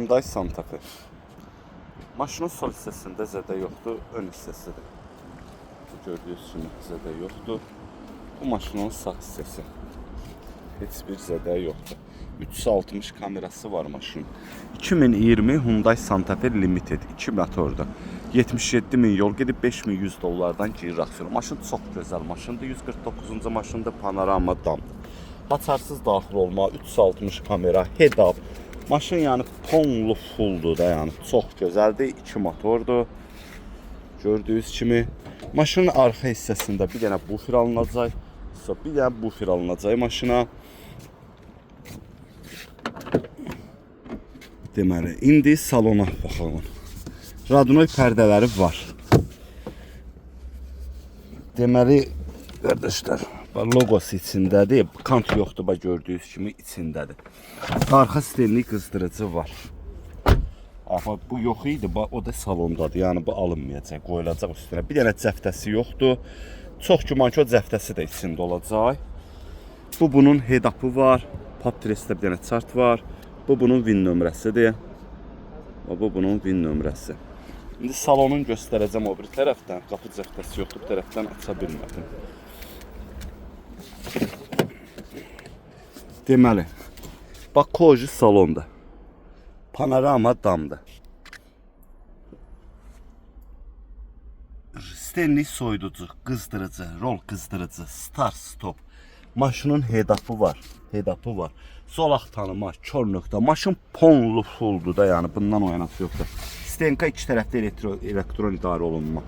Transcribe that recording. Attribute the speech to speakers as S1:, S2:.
S1: Hyundai Santa Fe. Maşının sol hissəsində zədə yoxdur, ön hissəsidir. Bu gördüyünüz kimi zədə yoxdur. Bu maşının sağ hissəsi. Heç bir zədə yoxdur. 360 kamerası var maşının. 2020 Hyundai Santa Fe Limited 2 motordur. 77 min yol gedib 5100 dollardan girir aksiyona. Maşın çox gözəl maşındır. 149-cu maşındır, panorama damdır. Açarsız daxil olma, 360 kamera, head-up. Maşın yəni tonlu fulldur da, yəni çox gözəldir. 2 motordur. Gördüyünüz kimi maşının arxa hissəsində bir dənə bufer alınacaq. Bir dənə bufer alınacaq maşına. Deməli, indi salona baxalım. Radnoy pərdələri var. Deməli, qardaşlar, bax logosu içindədir. Kant yoxdur, bax gördüyünüz kimi içindədir. Arxa stenli qızdırıcı var. Amma bu yox idi, bax o da salondadır. Yəni bu alınmayacaq, qoyulacaq üstünə. Bir dənə cəftəsi yoxdur. Çox güman ki, o cəftəsi də içində olacaq. Bu bunun head-up'ı var. Pap-testdə bir dənə çart var. Bu bunun VIN nömrəsidir. Və bu bunun VIN nömrəsi. İndi salonun göstərəcəm o bir tərəfdən. Qapı cəftəsi yoxdur, bu tərəfdən aça bilmədim. Deməli, bax koji salonda. Panorama damdır. Stanley soyuducu, qızdırıcı, rol qızdırıcı, start stop. Maşının head-up'ı var. Head-up'ı var. Zolaq tanıma, kör nöqtə. Maşın ponlu fulldur da, yəni bundan o yanası yoxdur. Stenka iki tərəfdə elektron idarə olunma.